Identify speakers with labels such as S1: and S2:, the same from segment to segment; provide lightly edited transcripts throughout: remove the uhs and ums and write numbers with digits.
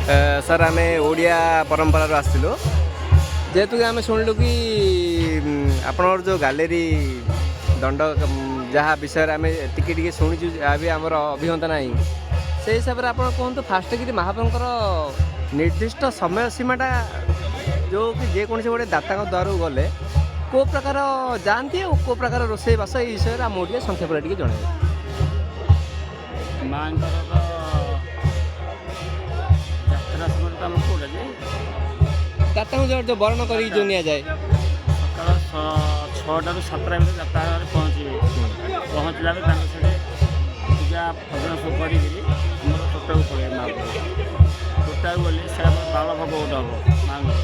S1: Sir, ଆମେ ଓଡ଼ିଆ ପରମ୍ପରାରୁ ଆସିଥିଲୁ। ଯେହେତୁ କି ଆମେ ଶୁଣିଲୁ କି ଆପଣଙ୍କର ଯେଉଁ ଗାଲେରୀ ଦଣ୍ଡ, ଯାହା ବିଷୟରେ ଆମେ ଟିକେ ଟିକେ ଶୁଣିଛୁ, ଯାହା ବି ଆମର ଅଭିଜ୍ଞତା ନାହିଁ, ସେଇ ହିସାବରେ ଆପଣ କୁହନ୍ତୁ। ଫାଷ୍ଟ କିରି ମହାପ୍ରଭୁଙ୍କର ନିର୍ଦ୍ଦିଷ୍ଟ ସମୟ ସୀମାଟା, ଯେଉଁ କି ଯେକୌଣସି ଗୋଟେ ଦାତାଙ୍କ ଦ୍ୱାରକୁ ଗଲେ କେଉଁ ପ୍ରକାର ଯାଆନ୍ତି ଆଉ କେଉଁ ପ୍ରକାର ରୋଷେଇ ବାସ, ଏଇ ବିଷୟରେ ଆମକୁ ଟିକେ ସଂକ୍ଷେପରେ ଟିକେ ଜଣାଇବେ।
S2: ମାଆଙ୍କର ତ ଯାତ୍ରା ସମୟରେ ତ ଆମର କେଉଁଟା ଯେ
S1: ଦାତାଙ୍କୁ ଯେଉଁ ବରଣ କରିକି ଯେଉଁ ନିଆଯାଏ।
S2: ସକାଳ 6ଟାରୁ 7ଟା ଭିତରେ ଯାତ୍ରା ଘରେ ପହଞ୍ଚିବେ। ପହଞ୍ଚିଲା ପରେ ତାଙ୍କ ସେଠି ପୂଜା ଭଜନ ସବୁ କରିକିରି ଆମର ତୋଟାକୁ ପଳେଇବେ। ମାଆଙ୍କୁ ତୋଟାକୁ ଗଲେ ସେ ଆମର ବାଳ ଭୋଗ ଗୋଟେ ହେବ ମାଆଙ୍କର।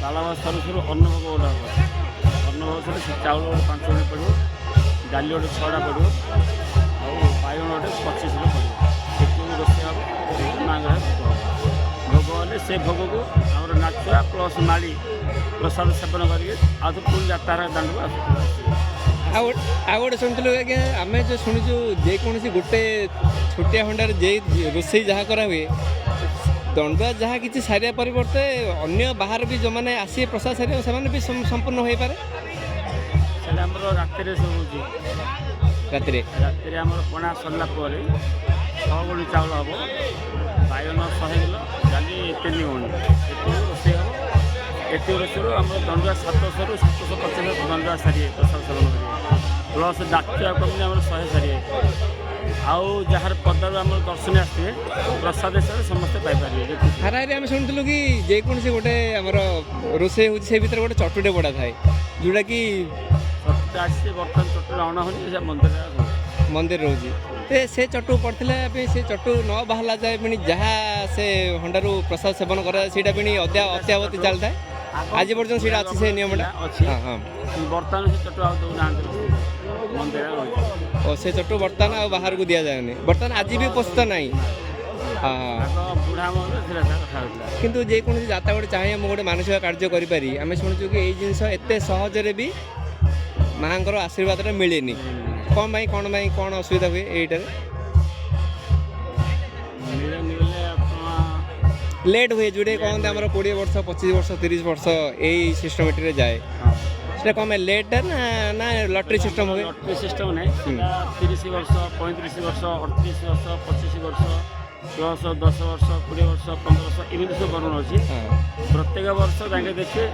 S2: ବାଳ ଭୋଗ ସରୁ ସରୁ ଅନ୍ନ ଭୋଗ ଗୋଟେ ହେବ। ଅନ୍ନ ଭୋଗ ସରୁ ସେ ଚାଉଳ ଗୋଟେ 5 ଗୁଣି ପଡ଼ିବ, ଡାଲି ଗୋଟେ 6ଟା ପଡ଼ିବ ଆଉ ବାଇଗଣ ଗୋଟେ 25 କିଲୋ ପଡ଼ିବ। ସେତିକି ରୋଷେଇ ହେବ, ମାଆଙ୍କର ଭୋଗ ହେବ। ଭୋଗ ହେଲେ ସେ ଭୋଗକୁ ଆମର ନାଚୁଆ ପ୍ଲସ୍ ମାଳି ପ୍ରସାଦ ସେବନ କରିକି ଆଉ ତ ପୁଣି ଯାତ୍ରା ଦାଣ୍ଡକୁ ଆସିବେ।
S1: ଆଉ ଗୋଟେ ଶୁଣିଥିଲୁ ଆଜ୍ଞା, ଆମେ ଯେଉଁ ଶୁଣିଛୁ, ଯେକୌଣସି ଗୋଟେ ଛୋଟିଆ ହଣ୍ଡାରେ ଯେ ରୋଷେଇ ଯାହା କରାହୁଏ, ଦଣ୍ଡୁଆ ଯାହା କିଛି ସାରିବା ପରିବର୍ତ୍ତେ ଅନ୍ୟ ବାହାର ବି ଯେଉଁମାନେ ଆସିବେ ପ୍ରସାଦ ସାରିବେ, ସେମାନେ ବି ସମ୍ପୂର୍ଣ୍ଣ ହୋଇପାରେ।
S2: ସେଇଟା ଆମର ରାତିରେ ସବୁ ହେଉଛି।
S1: ରାତିରେ?
S2: ରାତିରେ ଆମର ପଣା ସରିଲା ପରେ 6 ଗୁଣି ଚାଉଳ ହେବ, ବାଇଗଣ 100 କିଲୋ, ଡାଲି 3 ଗୁଣି, ଏତିକି ରୋଷେଇ ହେବ। ଏତିକି ରୋଷେଇରୁ ଆମର ଦଣ୍ଡୁଆ 700ରୁ 750 ଦଣ୍ଡୁଆ ସାରିବେ, ପ୍ରସାଦ ସେବନ କରିବେ। ପ୍ଲସ୍ ନାଚୁଆ କମିଲେ ଆମର 100 ସାରିବେ। ଆଉ ଯାହାର ପଦାରୁ ଆମର ଦର୍ଶନୀ ଆସିଥିବେ, ପ୍ରସାଦ ହିସାବରେ ସମସ୍ତେ ପାଇପାରିବେ ଯେତିକି।
S1: ହାରାହାରି ଆମେ ଶୁଣିଥିଲୁ କି ଯେକୌଣସି ଗୋଟେ ଆମର ରୋଷେଇ ହେଉଛି, ସେ ଭିତରେ ଗୋଟେ ଚଟୁଟେ ପଡ଼ା ଥାଏ, ଯେଉଁଟାକି
S2: ଚଟୁଟା ଆସିছে, ବର୍ତ୍ତମାନ ଚଟୁଟା ଅଣା ହେଉଛି, ସେ ମନ୍ଦିରରେ ରହୁଛି।
S1: ମନ୍ଦିର ରହୁଛି। ਤੇ ସେ ଚଟୁ ପଡ଼ିଥିଲା ପାଇଁ ସେ ଚଟୁ ନ ବାହାରିଲା ଯାଏ ପୁଣି ଯାହା ସେ ହଣ୍ଡାରୁ ପ୍ରସାଦ ସେବନ କରାଯାଏ, ସେଇଟା ପୁଣି ଅତ୍ୟାବଧି ଚାଲିଥାଏ। ଆଜି ପର୍ଯ୍ୟନ୍ତ ସେଇଟା ଅଛି, ସେ ନିୟମଟା?
S2: ଅଛି।
S1: ହଁ ହଁ
S2: କିନ୍ତୁ ବର୍ତ୍ତମାନ ସେ ଚଟୁ ଆଉ ଦେଉନାହାନ୍ତି, ମନ୍ଦିରରେ ରହୁଛି।
S1: ଓ, ସେ ଚଟୁ ବର୍ତ୍ତମାନ ଆଉ ବାହାରକୁ ଦିଆଯାଉନି, ବର୍ତ୍ତମାନ ଆଜି ବି ଉପସ୍ଥିତ ନାହିଁ। ହଁ।
S2: ଆଗ ବୁଢ଼ା ଅମଳରେ ଥିଲା, ସେଟା ରଖା ହେଉଥିଲା।
S1: କିନ୍ତୁ ଯେକୌଣସି ଯାତ୍ରା ଗୋଟେ ଚାହେଁ, ମୁଁ ଗୋଟେ ମାନସିକ କାର୍ଯ୍ୟ କରିପାରି, ଆମେ ଶୁଣୁଛୁ କି ଏଇ ଜିନିଷ ଏତେ ସହଜରେ ବି ମାଆଙ୍କର ଆଶୀର୍ବାଦଟା ମିଳେନି। କ'ଣ ପାଇଁ, କ'ଣ ପାଇଁ, କ'ଣ ଅସୁବିଧା ହୁଏ ଏଇଟାରେ?
S2: ମିଳେନି ବୋଲେ ଆପଣ
S1: ଲେଟ୍ ହୁଏ, ଯେଉଁଟା କହନ୍ତି ଆମର 20 ବର୍ଷ, 25 ବର୍ଷ, 30 ବର୍ଷ, ଏଇ ସିଷ୍ଟମେଟିରେ ଯାଏ। ସେଟା କ'ଣ ପାଇଁ ଲେଟ୍ ନା ନା ଲଟେରୀ ସିଷ୍ଟମ୍ ହୁଏ?
S2: ଲଟେରୀ ସିଷ୍ଟମ୍ ନାହିଁ। ସେଟା 30 ବର୍ଷ, 35 ବର୍ଷ, 38 ବର୍ଷ, 25 ବର୍ଷ ପ୍ଲସ୍ 10 ବର୍ଷ, 20 ବର୍ଷ, 15 ବର୍ଷ, ଏମିତି ସବୁ ବରଣ ଅଛି। ପ୍ରତ୍ୟେକ ବର୍ଷ ତାଙ୍କେ ଦେଖିବେ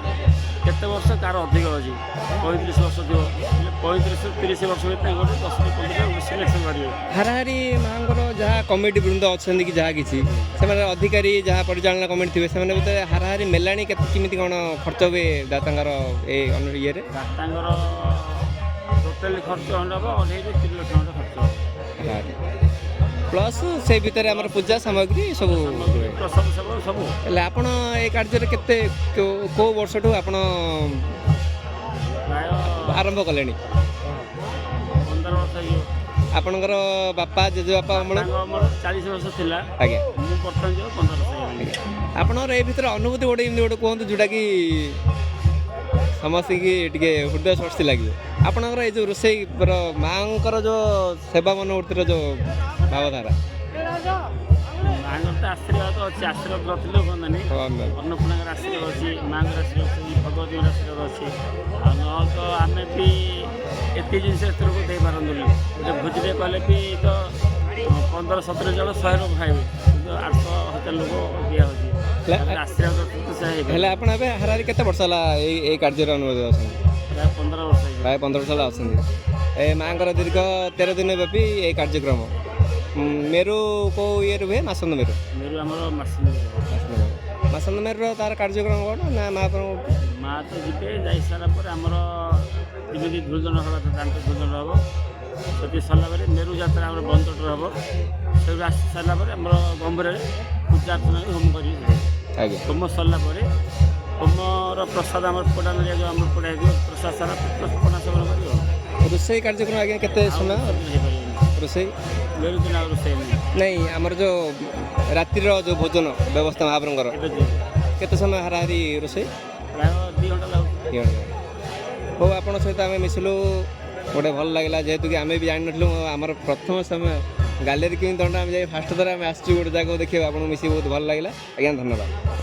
S2: କେତେ ବର୍ଷ କାହାର ଅଧିକ ଅଛି। 35 ବର୍ଷ ଥିବ ହେଲେ 35ରୁ 30 ବର୍ଷ ଭିତରେ ତାଙ୍କ ଗୋଟେ 10ରୁ 15 ସିଲେକ୍ସନ୍ କରିବେ।
S1: ହାରାହାରି ମାଆଙ୍କର ଯାହା କମିଟି ବୃନ୍ଦ ଅଛନ୍ତି କି ଯାହା କିଛି ସେମାନେ ଅଧିକାରୀ, ଯାହା ପରିଚାଳନା କମିଟି ଥିବେ, ସେମାନେ ବୋଧେ ହାରାହାରି ମେଲାଣି କେତେ କେମିତି କ'ଣ ଖର୍ଚ୍ଚ ହୁଏ ଦାତାଙ୍କର ଏ ଇଏରେ?
S2: ଦାତାଙ୍କର ଟୋଟାଲି ଖର୍ଚ୍ଚ ଖଣ୍ଡେ ହେବ 2.5ରୁ 3 ଲକ୍ଷ ଖଣ୍ଡେ ଖର୍ଚ୍ଚ ହେବ।
S1: ହାରାହାରି, ପ୍ଲସ୍ ସେଇ ଭିତରେ ଆମର ପୂଜା ସାମଗ୍ରୀ ସବୁ ହୁଏ।
S2: ପ୍ରସାଦ ସେବନ ସବୁ।
S1: ହେଲେ ଆପଣ ଏ କାର୍ଯ୍ୟରେ କେତେ କେଉଁ ବର୍ଷଠୁ ଆପଣ
S2: ପ୍ରାୟ
S1: ଆରମ୍ଭ କଲେଣି?
S2: 15 ବର୍ଷ ହେଇଯିବ।
S1: ଆପଣଙ୍କର ବାପା, ଜେଜେବାପା ଅମଳ?
S2: ତାଙ୍କ ଅମଳ 40 ବର୍ଷ ଥିଲା। ମୁଁ ବର୍ତ୍ତମାନ ଯିବ 15 ବର୍ଷ ହେଇଗଲାଣି।
S1: ଆପଣଙ୍କର ଏ ଭିତରେ ଅନୁଭୂତି ଗୋଟେ ଏମିତି ଗୋଟେ କୁହନ୍ତୁ, ଯେଉଁଟାକି ସମସ୍ତଙ୍କୁ ଟିକେ ହୃଦୟ ସ୍ପର୍ଶୀ ଲାଗିବ। ଆପଣଙ୍କର ଏଇ ଯେଉଁ ରୋଷେଇର, ମାଆଙ୍କର ଯେଉଁ ସେବା ମନୋବୃତ୍ତିର ଯେଉଁ ଭାବଧାରା।
S2: ମାଆଙ୍କର ତ ଆଶୀର୍ବାଦ ଅଛି, ଆଶୀର୍ବାଦ ନଥିଲେ ହୁଅନ୍ତାନି। ଅନ୍ନପୂର୍ଣ୍ଣାଙ୍କର ଆଶୀର୍ବାଦ ଅଛି, ମାଆଙ୍କର ଆଶୀର୍ବାଦ ଅଛି, ଭଗବତୀଙ୍କର ଆଶୀର୍ବାଦ ଅଛି। ଆଉ ନହେଲେ ତ ଆମେ ବି ଏତେ ଜିନିଷ ଏତେ ଲୋକ ଦେଇପାରନ୍ତୁନି। ଗୋଟେ ଭୋଜିଟେ କଲେ ବି ତ 15-17 ଜଣ, 100 ଲୋକ ଖାଇବେ, କିନ୍ତୁ 800 1000 ଲୋକ ଦିଆହେଉଛି। ତାଙ୍କର ଆଶୀର୍ବାଦ ଅଛି ତ ସେ ହେଇପାରିବ।
S1: ହେଲେ ଆପଣ ଏବେ ହାରାହାରି କେତେ ବର୍ଷ ହେଲା ଏଇ କାର୍ଯ୍ୟରେ ଅନୁଭୂତି ଅଛନ୍ତି?
S2: ପ୍ରାୟ 15 ବର୍ଷ ହେଇଯିବ।
S1: ପ୍ରାୟ 15 ବର୍ଷ ହେଲା ଅଛନ୍ତି। ଏ ମାଆଙ୍କର ଦୀର୍ଘ 13 ଦିନ ବ୍ୟାପୀ ଏଇ କାର୍ଯ୍ୟକ୍ରମ, ମେରୁ କେଉଁ ଇଏରେ ହୁଏ? ମାସନ୍ତ ମେରୁ?
S2: ମେରୁ ଆମର ମାସ।
S1: ମାସନ୍ତ ମେରୁର ତାର କାର୍ଯ୍ୟକ୍ରମ କ'ଣ ନା ମହାପ୍ରଭୁ
S2: ମା ତ ଯିବେ, ଯାଇ ସାରିଲା ପରେ ଆମର ଯେମିତି ଧୂଳିଦଣ୍ଡ ହେବା କଥା, ଦାଣ୍ଡ ଧୂଳିଦଣ୍ଡ ହେବ। ସେଠି ସରିଲା ପରେ ମେରୁ ଯାତ୍ରା ଆମର ବନ୍ଦଟରେ ହେବ। ସେଇଠୁ ଆସି ସାରିଲା ପରେ ଆମର ଗମ୍ଭୀରରେ ପୂଜା ଅର୍ଚ୍ଚନା କରି ହୋମ କରିକି ଯିବେ। ହୋମ ସରିଲା ପରେ ହୋମର ପ୍ରସାଦ ଆମର ପୋଡ଼ା ନଡ଼ିଆ ଯେଉଁ ଆମର ପୋଡ଼ା ହେଇଥିବ, ପ୍ରସାଦ ସାରା ପଣା ସେବନ କରିବ।
S1: ରୋଷେଇ କାର୍ଯ୍ୟକ୍ରମ ଆଜ୍ଞା କେତେ
S2: ଆଉ
S1: ସମୟ?
S2: ହେଇପାରିବନି।
S1: ରୋଷେଇ?
S2: ମେରୁ ଦିନ ଆଉ ରୋଷେଇ ନାହିଁ।
S1: ନାଇଁ, ଆମର ଯେଉଁ ରାତ୍ରିର ଯେଉଁ ଭୋଜନ ବ୍ୟବସ୍ଥା ମହାପ୍ରଭୁଙ୍କର
S2: ଏବେ ଯିବେ।
S1: କେତେ ସମୟ ହାରାହାରି ରୋଷେଇ?
S2: ପ୍ରାୟ 2 ଘଣ୍ଟା ଲାଗୁଛି।
S1: 2 ଘଣ୍ଟା। ହଉ, ଆପଣଙ୍କ ସହିତ ଆମେ ମିଶିଲୁ, ଗୋଟେ ଭଲ ଲାଗିଲା, ଯେହେତୁ କି ଆମେ ବି ଜାଣିନଥିଲୁ। ଆମର ପ୍ରଥମ ସମୟ ଗାଲେରୀ କେମିତି ଦଣ୍ଡ ଆମେ ଯାଇ ଫାଷ୍ଟ ଥର ଆମେ ଆସିଛୁ ଗୋଟେ ଜାଗାକୁ ଦେଖିବାକୁ, ଆପଣଙ୍କୁ ମିଶିକି ବହୁତ ଭଲ ଲାଗିଲା ଆଜ୍ଞା, ଧନ୍ୟବାଦ।